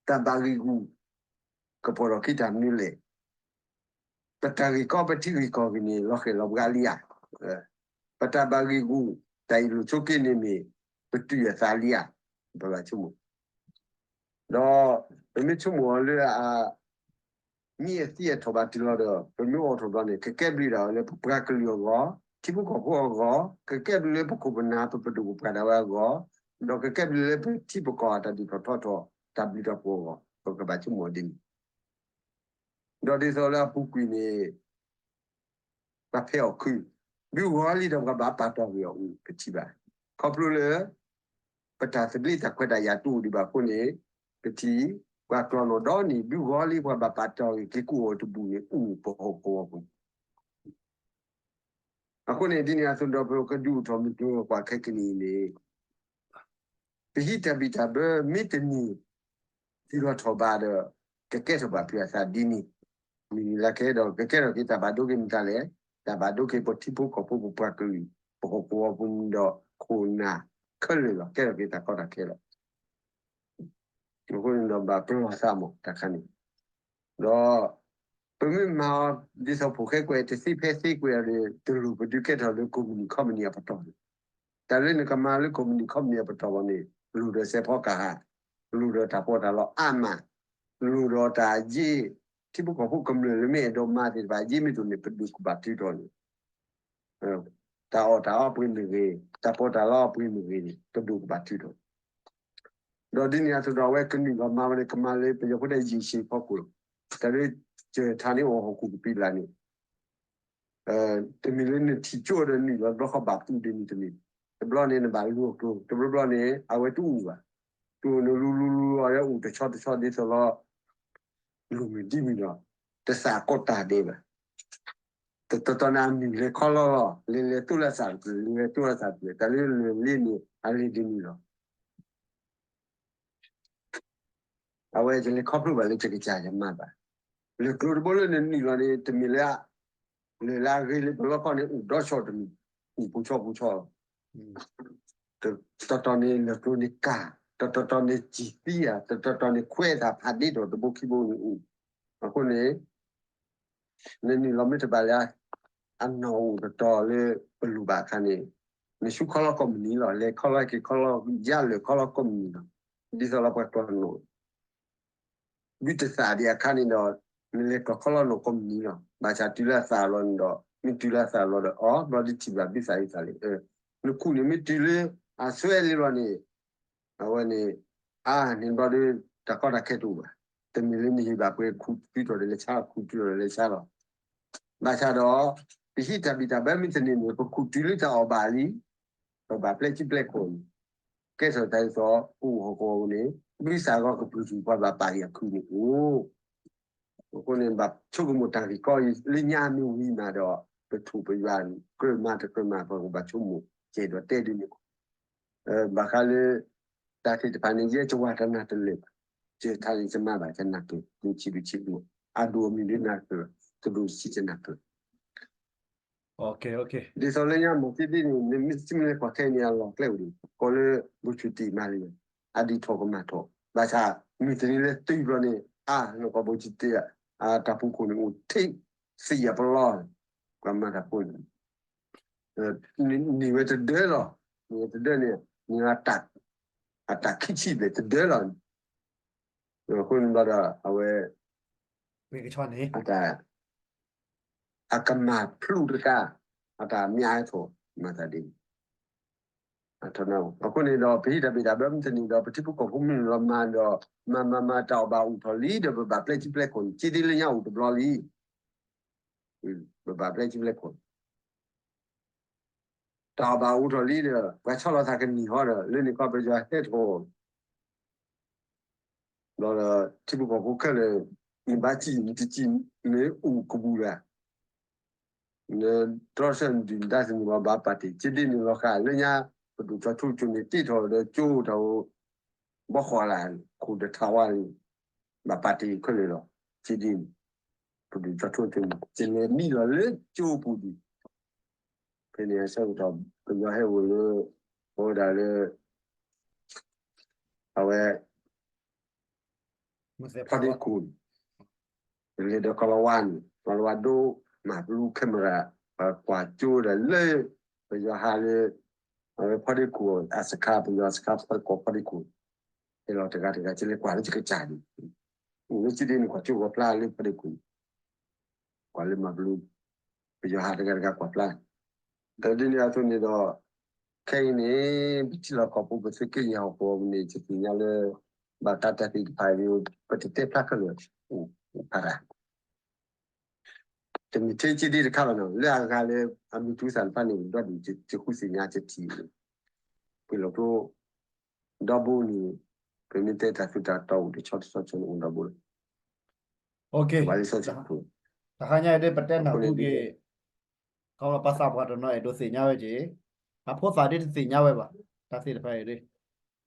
တၢ်ဘၣ်ဂံၢ်ဂူာ် ကပိာ်ထီၣ်ခံတၢ်မနုၤလဲၣ် ပတၢ်ဂ့ၢ်ကီပထံဂ့ၢ်ကီၢ်ဂ့ၤန့ၣ် လီၤဃဲၤလီၤဘှါလံဧါ. ပတၢ်ဘၣ်ဂံၢ်ဂူာ် တၢ်အ့ၣ်လိာ်ဆိးက့န့ၣ်မ့ၢ် ပတုာ်အသးလံဧါ. ပဘၣ်ဆိကမိၣ် ဒီးပမ့ၢ်ဆိကမိၣ်အီၤလၢအ မ့ၢ်အသံအထီၣ်ဘၣ်တုၤလီၤဒီး ပမ့ၢ်အိးထီၣ်ဘျီန့ၣ် ကကဲဘျုးဒၣ်ဝဲလၢပပှၤကလုာ်အဂီၢ်, ထံဖိကီၢ်ဖိအဂီၢ်, ကကဲဘျုးလၢပခိၣ်ပနၢ် ပပဒိၣ်ပပှၢ်ဒၣ်ဝဲအဂီၢ်, ဒီးကကဲဘျုးလၢပထံပကီၢ်အတၢ်ဒုၣ်ထီၣ်ထီထီၣ် တၢ်ဘျုးတၢ်ဖှိၣ်အဂီၢ် ပကဘၣ်ဆိကမိၣ်ဒ်န့ၣ် ဒီးဒ်သိးလၢအပူၤကွံာ်န့ၣ် ပှၤဖဲးအီၣ်ခု, ဒုးဂီၤလံဒီးပှၤဘၣ်ပာ်တီၢ်ဂ့ၤအီၤအိၣ်ပထံၣ်ဘၣ်. ခီဖျိလၢ ပတၢ်သဘျ့တၢ်ခွဲးတၢ်ယာ်တအိၣ်ဒံးဘၣ်အဃိန့ၣ် ပထံၣ် ပှၤကျီၢ်နီၣ်ဒီနံၣ် ဒုးဂီၤလံပှၤဘၣ်ပာ်တီၢ်ဂ့ၤက့ၤကူၣ်အီၤတဘူၣ်န့ၣ် အိၣ်ပဟီၣ်ကဝီၤပူၤ အဃိန့ၣ် ဒ်န့ၣ်အသိးဒီး ပကဒုးအိၣ်ထီၣ်မုၢ်ကျိၤဝဲၤကွာ်ခဲကနံၣ်အံၤန့ၣ် ပဟံးတၢ်ဘံၣ်တၢ်ဘၢမ့ၢ်တန့ၢ် တုၤလီၤထီၣ်ဘးဒီး ကကဲထီၣ်ဘၣ်ဖုးအသးဒ်န့ၣ် မ့ၢ်လၢကဟဲဒီး ကကဲထီၣ်က့ၤတၢ်ဘၣ်ဒိက့ၤမတၤလဲၣ်, တၢ်ဘၣ်ဒိက့ၤပထံဖိကီၢ်ဖိပပှၤကလုာ် ပဟီၣ်ကဝီၤပူၤဒီးခိၣ်နၢ်ခဲလၢာ်လီၤ. ကဲထီၣ်က့ၤတၢ်ကီတၢ်ခဲလီၤ. အဃိန့ၣ်ဒီးဘၣ်ပလီၢ်သးမးတၢ်ခါန့ၣ် ဒီး ပမ့ၢ်မၤအီၤ ဒ်သိးဖိၣ်ဃဲကွဲးတသ့ဖဲသ့ကွဲးအီၤဒီး တလိၣ်ပဒုးကဲထီၣ်လၢကိးမုၢ်နံၤခီပနံၣ်အပတီၢ်န့ၣ်, တၢ်လၢနကမၤလၢကိးမုၢ်နံၤခီပနံၣ်အပတီၢ်ဘၣ်န့ၣ် လိၣ်ဒီးစဲးဖီကဟၣ်, လိၣ်ဒီးတၢ်ပီးတၢ်လီအါမး, လိၣ်ဒီးတၢ်ယ့ၢ် ထံဖိကီၢ်ဖိကမျၢၢ်လၢမ့ၢ်အဲၣ်ဒိးမၤသ့ၣ်တဖၣ် ယ့ၢ်မ့ၢ်တအိၣ်န့ၣ် ပဒုးကဘၣ်တုၤထီၣ်န့ၣ် တၢ်အီၣ်တၢ်အီပှ့ၤမ့ၢ်ဂ့ၤ, တၢ်ပီးတၢ်လီအပှ့ၤမ့ၢ်ဂ့ၤန့ၣ် ပဒုးကဘၣ်တုၤထီၣ် ဒီးဒ်န့ၣ်အသိးဒီး အဝဲကနုာ်လီၤမၤဝဲန့ၣ် ကမၤလၢပယီၤဖိတၢ်ယံာ်ဆံးဖီခိၣ်လီၤ. တၢ်လၢစၢၤထါန့ၣ်အိၣ်ဟီၣ်ခိၣ်ကပံးလၢ်န့ၣ် တမ့ၢ်လၢနထံၣ်ကၠိဒီးနုာ်လီၤတဘျီဃီဘၣ်ပူၤဒ်န့ၣ်တမ့ၢ်, တဘျီန့ၣ်နဘၣ်လူၤအကျိၤ, တဘျီဘျီန့ၣ် အဝဲတအိၣ်ဘၣ်, တအိၣ်နလူၤလူၤလူၤအီၤလၢအိၣ်တဆီတဆီဒ်သိးလီၤ လူၤမုၢ်ဒံမုၢ်ဒီး တသးကိးတၢ်ဒဲးဘၣ်. တတီၤတီၤန့ၣ်အနုာ်လဲၤခီလီၢ်လီၤ, လဲၤလဲၤတိၢ်လၢသးတဖျၢၣ်, လဲၤလဲၤတိၢ်လၢသးတဖျၢၣ်, တၢ်လၢလဲၤလ့န့ၣ် အလဲၤဒ်န့ၣ်လီၤ. အဝဲယလဲၤခီဖျိဘၣ်လၢယကစၢ်ယမါဘၣ်. လဲၤကျိၤတဘိလၢနနုာ်လီၤန့ၣ် တမ့ၢ်လၢ လဲၤလၢအဂ့ၤလၢပလီၢ်ခီန့ၣ် အိၣ်ဒီးဆီၣ်တမံၤ, အိၣ်ပူၤဆီၣ်ပူၤဆီၣ်လီၤ. တတီၤတီၤန့ၣ် လဲၤကျိၤန့ၣ်ကၢ်, တတီၤတီၤန့ၣ်စံၣ်သံဧါ, တတီၤတီၤန့ၣ်ခွဲးသးဖးဒ့ဒီးတဘိခံဘိန့ၣ်အိၣ်. အဃိန့ၣ် နနုာ်လီၤမ့ၢ်တဘၣ်လၢ အနီၢ်အိၣ်တတီၤလၢပလိၣ်ဘၣ်အခါန့ၣ် နဆူခီလီၢ်ကိးမုၢ်နံၤလီၤ, လဲၤခီလီၢ်ဟဲက့ၤခီလီၢ် ယါလၢာ်ခီလီၢ်ကိးမုၢ်နံၤလီၤ. ဒ်သိးလီၤပှၤကျီၢ်နီၣ် ဘုတသးဒံးအခါန့ၣ်ဒီး နလဲၤကျီၢ်ခီလီၢ်နီၣ်ကိးမုၢ်နံၤလီၤ. ဘၣ်ဆၣ်တုၤလၢအသးလီၤန့ၣ်ဒီး မ့ၢ်တုၤလၢအသးလီၤဒီး အီ ဘျီဒ်ထံၣ်ဘၣ်ဘုသးဒ်သးလံ, နခူၣ်န့ၣ်မ့ၢ်တုၤလၢအစွဲလံလီၤန့ၣ် အဝဲန့ၣ် အါန့ၣ်ဘျီဒီး တၢ်ကီတၢ်ခဲတအိၣ်ဘၣ်. တမ့ၢ်လၢနဟ့ၣ်ဘၣ်ပှဲၤခူၣ်တုၤထီၣ်ဒီးလဲၤဆါ ခူၣ်တုၤထီၣ်ဒီးလဲၤဆါလီၤ. ဘၣ်ဆၣ်ဒီး ပဟံးတၢ်ဘံၣ်တၢ်ဘၢမ့ၢ်တန့ၢ်န့ၣ် ပခူၣ်တုၤလၢတၢ်အီၣ်ဘၣ်လံ, ပဘၣ်ပျဲစုပျဲခိၣ်န့ၣ် ကဲထီၣ်တၢ်ဒ်သိး ပအိၣ်ဟီၣ်ကဝီၤပူၤန့ၣ် ဘုသၣ်ဂီၤကပူၤစူၤပှၤဘၣ်ပာ်က့ၤအခုန့ၣ်အိၣ်. အဃိန့ၣ် ဘၣ်ဆိကမိၣ်တၢ်ဂ့ၢ်ကီအံၤ လၢညါမ့ၢ်ဝံၤမးဒီး ပထိၣ်ပယွၤ ကြၢးမၤတကြၢးမၤ ပကဘၣ်ဆိကမိၣ် ကဲဒီးတဲဒ်န့ၣ် ဘၣ်ဃးလၢ တၢ်သ့ၣ်တဖၣ်န့ၣ် ယဲယဝၤတနၢ်တလၢာ်ဘၣ်, ယထါန့ၣ်ယမါဘၣ် ယနၢ်ပၢၢ် ဒိၣ်ဆံးဒိၣ်ဆံးဒိၣ်, အဒိၣ်အမုၢ်ဒ်နၢ်ပၢၢ်, တဒိၣ်တဆံးယနၢ်ပၢၢ် ဒ်သိးလၢညါမ့ၢ်က့ဒ်န့ၣ် နမ့ၢ်စံးမ့ၢ်လဲၤကွၢ်ခဲအံၤန့ၣ် အလီၢ်ကျဲအိၣ်ဒံး ကိးလၢ ဘိၣ်ဆူၣ်တ့ၢ်မၤလံ, အဒံးထီၣ်ကမၣ်ထီၣ်, ဘၣ်ဆၣ် မုၢ်တနံၤလၢတုၤဘျီန့ၣ် အါ နကွၢ်ဘိၣ်ဆူၣ်တ့ၢ် အတၢ်ပူၤခိၣ်န့ၣ်အိၣ်ထံး သံၣ်အပလီၢ်, ပှၤမၤတၢ်ဖိန့ၣ် နံၤဝဲတဒၢလီၤ, နံၤဝဲတဒၢန့ၣ် နံၤ အတၢ်ခံဆံဘျဲၣ်တဒၢလီၤ, အဃိန့ၣ်ဘျီဒီး အဝဲ အတၢ် အကမၣ်ဖျူးတကး အတၢ်မၠးဟဲထီၣ် မၤသးဒ်န့ၣ် အဃိန့ၣ်ဒီး ပဟံးတၢ်ဘံၣ်တၢ်ဘၢမ့ၢ်တန့ၢ်ဒီး ပထံဖိကီၢ်ဖိမ့ၢ်လီၤမၤဒီး မၤမၤမၤတၢ်အီၣ်ဘၣ်အိၣ်ထီၣ်လံဒီး ပဘၣ်ပျဲစုပျဲခိၣ်န့ၣ် က့ဒ်လၢညါအိၣ်တဘျီလံ, ပဘၣ်ပျဲစုပျဲခိၣ် တၢ်အီၣ်ဘၣ်အိၣ်ထီၣ်လံဒီး ပှၤဆီလီၤသးကနံၣ်ဟီဒီး လၢန့ၣ်ခီပယွၤဟဲထီၣ် ဘျီဒီး ထံဖိကီၢ်ဖိခဲလၢာ် နဘၣ်စံၣ်နတစံၣ် နအိၣ်ကပူၤလၢ် နတြီဆၢနဒုၣ်နဒါသနူၤဘၣ် ဘၣ်ပာ်တ့ၢ် က့ဒ်န့ၣ်လီၤဃာ် လၢညါ ပဒိၣ်စီၤထူကၠိန့ၣ် တ့ထီၣ်ဒီးကၠိတၢ်အိၣ် ဘီဃီလၢ် ခိၣ်ဒီးထးဝါန့ၣ် ဘၣ်ပာ်တ့ၢ်ခဲလၢာ်လီၤ. က့ဒ်န့ၣ် ပဒိၣ်စီၤထူကၠိန့ၣ် ကလဲၤမံလီၤလၢကၠိပူၤဒံး ဖဲန့ၣ်အဆၢကတီၢ် ပယီၤဟဲအိၣ်လၢ ပဝဲဒၣ်လၢ အဝဲ ဖီဒ့ခိၣ် လဲၤဒီးကီၤလၤဝါန့ၣ် ကီၤလၤဝါဒိ မၤပလူ camera ပကွၢ်ကၠိဒီးလၢ ပယီၤဟးလၢ အဝဲဖီဒ့ခိၣ်အစခါ ပယီၤစခါဖီဒ့ခိၣ် ဖီဒ့ခိၣ် ဟဲလီၤတဂၤတဂၤ ကလဲၤကွၢ်လၢယကစၢ်န့ၣ် အိၣ်လၢက့ဒ်န့ၣ် ကွၢ်ကၠိကွၢ်ပျါလၢဖီဒ့ခိၣ် ကွၢ်လၢမၤပလူ ပယီၤဟးတဂၤတဂၤကွၢ်ပျါ ဒီးဒ်န့ၣ်အသိးန့ၣ်ဒီး ခဲအံၤန့ၣ် ပထံလီၢ်ကီၢ်ပူၤ ပသုးက့ယဲၢ်ဟီၣ်ကဝီၤပူၤန့ၣ် ယသ့ၣ်ညါလၢ ဘၣ်တၢ်တၢ်သ့ၣ်တဖၣ်န့ၣ် ပတတဲဖျါခဲလၢာ် အိၣ်ဖးဒၣ် တမ့ၢ်ထဲက့ဒ်တခါလီၤနီၤ လၢအဂၤလၢအမံၤတူသးတဖၣ်န့ၣ် ဒီဒူၣ်ယဃုသ့ၣ်ညါယထံၣ် ပှ့ၤလီၤကျိ ဒီဘိန့ၣ် ပမ့ၢ်တဲတၢ်သူတၢ်တီအိၣ်တဆီတဆီဆီန့ၣ်အိၣ်ဒီဘိလီၤ ပှၤလၢဆီဆံးဖိ တဟါညါအံၤဒ်ပတဲနၢ်ဟူက့ၤ ခီဖျိပှၤသးပှၢ်တနီၤအဲၣ်ဒိးသ့ၣ်ညါဝဲက့ၤ အဖိသၣ်ဒ်တသ့ၣ်ညါဝဲဘၣ် တၢ်သ့ၣ်တဖၣ်အံၤဒ်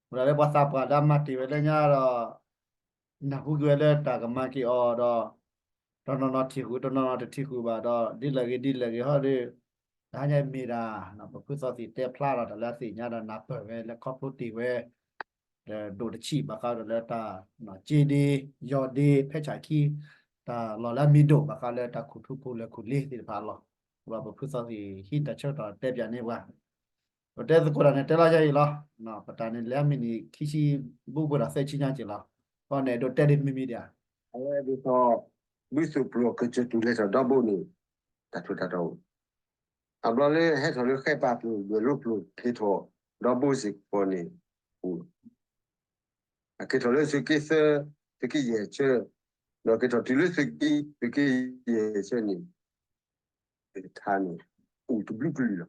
မ့ၢ်ဒ်လၢပှၤသးပှၢ်လၢအမၤတ့ၢ်ဝဲလၢညါဒီး နၢ်ဟူက့ၤဝဲလၢတၢ်ကမၤက့ၤအီၤဒီး တနီၤနီၤထံၣ်ဃုာ် တနီၤနီၤတထံၣ်ဃုာ်ဘၣ်ဒီး ဒ်လဲၣ်ဂ့ၤဒ်လဲၣ်ဂ့ၤဟီဒီး တဟါညါအံၤမ့ၢ်ဒၣ် ပဖုသီသံၣ်တဲဖျါဒီးတၢ်လၢအသ့ၣ်ညါဒီးနၢ်ပၢၢ်ဝဲလၢခီဖျိတ့ၢ်ဝဲ ဒီးဒိၣ်တဆံးဘၣ်ဃးဒီးလၢတၢ် က့ဒ့ ယီၤဒ့ ဖဲဆၣ်ခံ တၢ်လီၢ်လၢအမံၤဒိၣ် ဘၣ်ဃးလၢတၢ်ခူၣ်ထူခူၣ်လၢာ်ခူၣ်လ့သ့ၣ်တဖၣ်အလီၢ်, ဘၣ်ပဖုသီသံၣ်ဟံးတၢ်ဆၢကတီၢ်တဲပၠးန့ၢ်ပှၤ, ပတဲသကိးတၢ်န့ၣ် တဲလီၤယၤအံၤလီၤ. ပတၢ်န့ၣ်လၢအမ့ၢ်နံၣ်ခံဆံ ဘူးပှဲၤဒီးသၢဆံညါက့ၤလီၤ. အဃိန့ၣ် အဲၣ်ဒိးတဲဒ်မ့မ့ၢ်ဒံးဧါ. အဝဲဒ်သိး ဘုသိၣ်ပျိာ်ကစၢၢ်တူၢ်လဲၤထီၣ်ဒီဘိန့ၣ် တၢ်ထူးတၢ်တီအိၣ်, အဘျီလၢဟဲထီၣ်လၢဃဲပာ်ပျိာ် ဒွဲၣ်လိပျိာ် က့ၤထီၣ်ဒီဘိစ့ၢ်ကီးန့ၣ် အိၣ် အက့ၤထီၣ်လၢသုးက့သၢ သုးက့ယဲၢ်ဆၢ, ဒီးက့ၤထီၣ်တုၤလၢသုးက့ သုးက့ယဲၢ်ဆၢန့ၣ် တခါန့ၣ် အိၣ်တဘျုးကလုာ်လီၤ.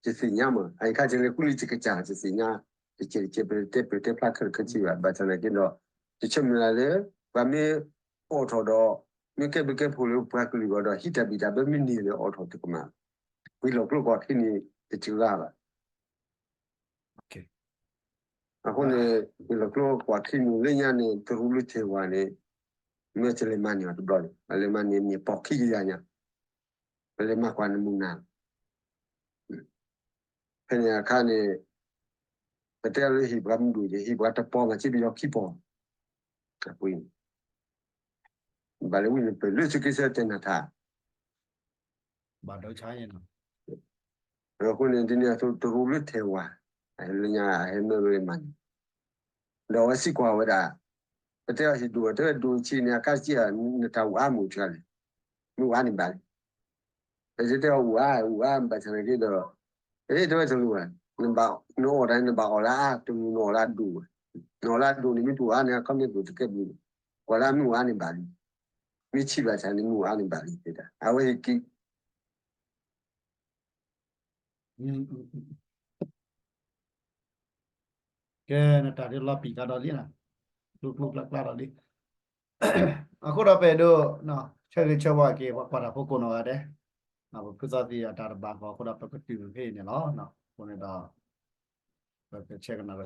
ယသ့ၣ်ညါမး အအံၤခါ ယလဲၤဃုလံ ယကစၢ် ယသ့ၣ်ညါ တကဲးတကဲး ပတဲပၢၢ်တဲဖျါခဲလၢာ်ခဲဆ့ဘၣ်. ဘၣ်ဆၣ်သနာ်က့ဒီး ယဆၢမုၢ်လၢ်လၢ ပှၤမ့ၢ်အိးထီၣ်ဒီး မ့ၢ်ကဲဘျုးကဲဖှိၣ်လၢပှၤကလုာ်အဂီၢ်ဒီး ဟံးတၢ်ဘံၣ်တၢ်ဘၢမ့ၢ်န့ၢ်လၢအိးထီၣ်တကမၣ်, ဝံၤလီၤကျိကွၢ်ခံန့ၣ် တစှၤဘၣ်. အဃိန့ၣ် ဝံၤလီၤကျိကွၢ်ခံန့ၣ် လၢညါန့ၣ် တရူးလၢထဲဝၤန့ၣ် မ့ၢ်ကလဲၤမၤန့ၢ်အီၤတဘျီန့ၣ် အလဲၤမၤန့ၢ်မ့ၢ်ပိာ်ခံကယၤညါ, ပလဲၤမၤကွၢ်နမူနၤ ဖဲန့ၣ်အခါန့ၣ် ပတဲလၢဟ့ၣ်ပှၤမုၢ်ဒိၣ် ယဟ့ၣ်ပှၤတပီၤမၤစ့ပယီၤခံပီၤ, အပူၤ ဘၣ်လၢဝံန့ၣ် ပလၢသုးက့သၢတဲနၤထါ, ဘၣ်ဒိဆါ, အဃိန့ၣ် ဒ်န့ၣ်အသိး တရူးလၢထဲဝၤ လၢညါအဟဲမၢဝဲမၤန့ၣ် ဒီးအဝဲစံးကွၢ်ဝဲဒၣ်, ပတဲအီၤဟ့ၣ်ဒိၣ် တဲဝဲဒိၣ်ဆံးန့ၣ် အကါတက့ၢ် နတၢ်အူအါမ့ၢ်အိၣ်တဂၤလဲၣ်, မ့ၢ်အူအါန့ၣ်ဘၣ်လံ. ပတဲအီၤအူအါ အူအါ ဘၣ်ဆၣ်သနာ်က့ဒီး ပတဲဝဲတလိၣ်ဘၣ်, နအီၣ်တၢ်န့ၣ် နဘၣ်အီၣ်လၢအါ တမူ နအီၣ်လၢအဒိၣ်, နအီၣ်လၢအဒိၣ်န့ၣ် မ့ၢ်တအူအါန့ၣ် အခီပညီတကဲဘျုး, ကွၢ်လၢမ့ၢ်အူအါန့ၣ်ဘၣ်လံ, မ့ၢ်ဆံးဘၣ်ဆၣ်န့ၣ် မ့ၢ်အူအါန့ၣ်ဘၣ်လံ တဲဒၣ် အဝဲဟ့ၣ်က့ၤ ကဲ နတၢ်ဒ်လီၤပံာ်ကဒီးလံ, ကျိကျိကျါကျါဒီးလံ. အဃိဒီးပအဲၣ်ဒိး ဆၢဂ့ၤဆၢဝါက့ၤ ပှၤကွၢ်တၢ်ဖိကိးနီၢ်ဂၤဒဲး, ပဖုသီသံၣ်အတၢ်တဘၣ်ဃီအဃိဒီး ပကတုၤဖဲအံၤန့ၣ်လီၤ. အဃိန့ၣ်ဒီး ပကဆဲးကနၣ်ဝဲ